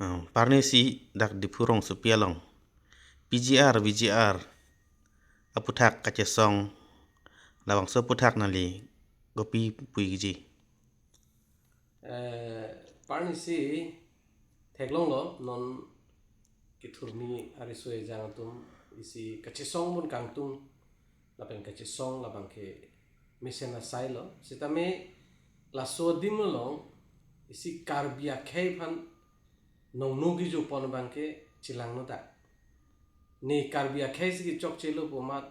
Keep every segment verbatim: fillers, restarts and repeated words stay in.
Hmm, parnisi dak Diphu rongsopi along P G R, V G R aputhak kachesong labangso aputhak nangli kopi puiji? Eh, parnisi theklonglo non kethurmi ariso ejang atum isi kachesong pon kangtung lapen kachesong labang ke mesen asai lo. Sitame laso adim along isi Karbi akhei aphan nongno kejopon abang ke chelangno dak. Ne Karbi akhei si kechokchelo pu amat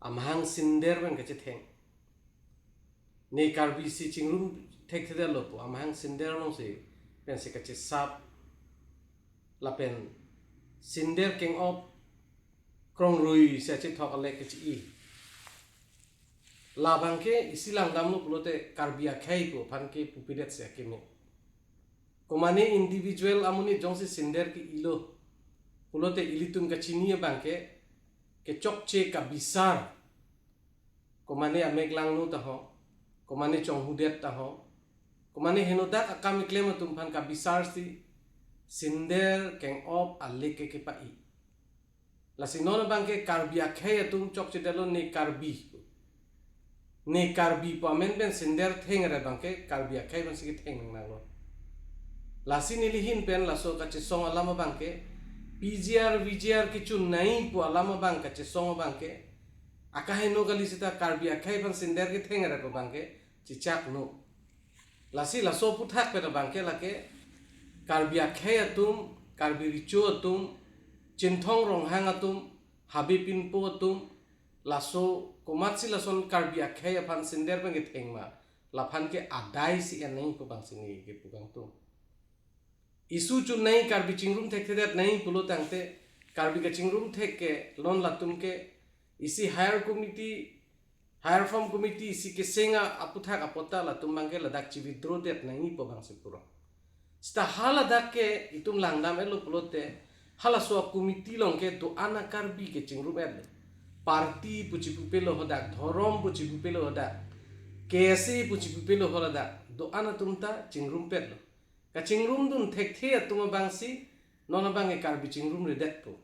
amahang sinder pen kachetheng. Ne Karbi si chingrum thekthedetlo pu amahang sinder alongsi pensi kachesap lapen sinder keng-op krongrui si achethok alek kechi-i. Labang ke isi langdamlo pulote Karbi akhei pu aphan ke pupidetsi akeme. Komane individual amonit jongsi sinder ke-ilo pulote ilitum kachini abang ke kechokche kabisar. Komane amek langno ta ho, komane chonghudet ta ho, komane henodak akam keklem atum aphan kabisarsi sinder keng-op alek ke kepa-i. Lasi non abang ke Karbi akhei atum chokchedetlo ne Karbi. Ne Karbi pu amen pen sinder theng ret abang ke Karbi akhei aphansi ketheng nangnanglo. Lasi neli ahin pen laso kachesong alam abang ke P G R, V G R kechun nangji pu alam abang kachesong abang ke akaheno kali sita Karbi akhei aphan sinder ketheng ret abang ke chechakno. Lasi laso aputhak pen abang ke lake Karbi akhei atum, Karbi Recho atum, Chinthong Ronghang atum, Habe Pinpo atum, laso komatsi lason Karbi akhei aphan sinder pen ketheng ma, laphan ke adai si en nangji pu abangsi neli kepu kangtung. Isi chun nangji, Karbi chingrum thekthedet nangji pulo tangte, Karbi kachingrum thek ke non latum ke isi higher committee, higher form committee isi keseng aputhak apot ta latum abang ke ladak chi-withdraw det nangji pu abangsi purong. Sita haladak ke itum langdam-etlo pulote, halaso a-committee along ke do-an a-Karbi kechingrum-etlo. Party pu chipupelo hadak, dhorom pu chipupelo hadak, K S A pu chipupelo hadak, do-an atum ta chingrumpetlo. Kachingrumdun thekthe atum abangsi non abang ke Karbi chingrumredetpo.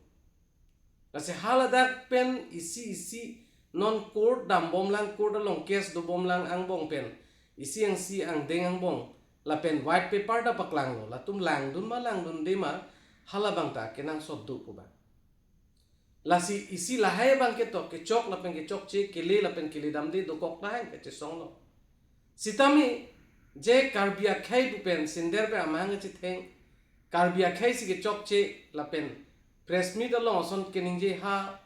Lasi haladak pen isi isi non court dambomlang, court along case dobomlang angbong pen isi angsi angdeng angbong lapen white paper ta paklanglo, latum langdun ma langdunde ma, halabang ta kenangsot do pu abang. Lasi isi lahai abang ke tok kechok lapen kechokche, kele lapen keledamde dokok lahai kachesonglo. Sitame je Karbi akhei pu pen sinder pen amahang kachetheng, Karbi akhei si kechokche lapen press meet along ason keningje ha,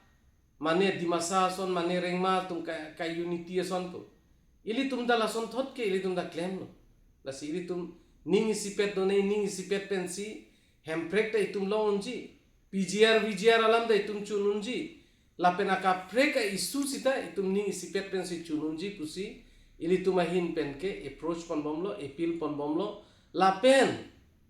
mane Dimasa ason, mane Rengma atum ka, ka-unity ason pu. Ilitum ta lasonthot ke ilitum ta klemlo. Lasi ilitum ning isipet do nangji, ning isipet pensi Hemprek ta itum long unji, P G R V G R alam ta itum chun unji, lapen akaprek a-issue sita itum ning isipet pensi chun unji pusi ilitum ahin pen ke approach ponbomlo, appeal ponbomlo, lapen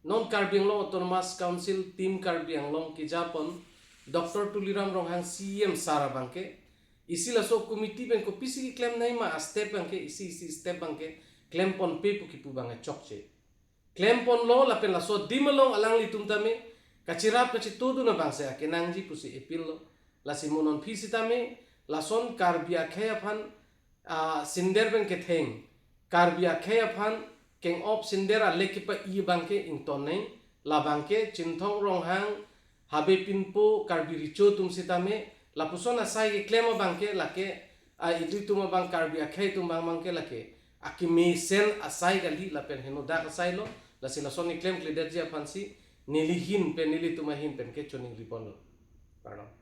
non Karbi Anglong Autonomous Council Team Karbi Anglong kejapon Doctor Tuliram Ronghang C E M sir abang ke isi laso committee pen kopisi keklem nangji ma a-step abang ke, isi isi step abang ke klemponpe pu kipu abang ke chokche. Klemponlo lapen laso adim along alanglitum tame kachirap kachitudun abangsi akenangji pusi appeal lo. Lasi mo non aphi sitame lason Karbi akhei aphan, ah, sinder pen ketheng, Karbi akhei aphan keng-op sinder alek kepa-i abang ke ington nangji, labang ke Chinthong Ronghang, Habe Pinpo, Karbi Recho atum sitame lapuson asai keklem abang ke lake, ah, ilitum abang Karbi akhei atum abang abang ke lake akemesen asai kali lapen henodak asai lo, lasi lason keklemkledetji aphansi neli ahin pen, nelitum ahin pen ke choningri ponlo. Kardom.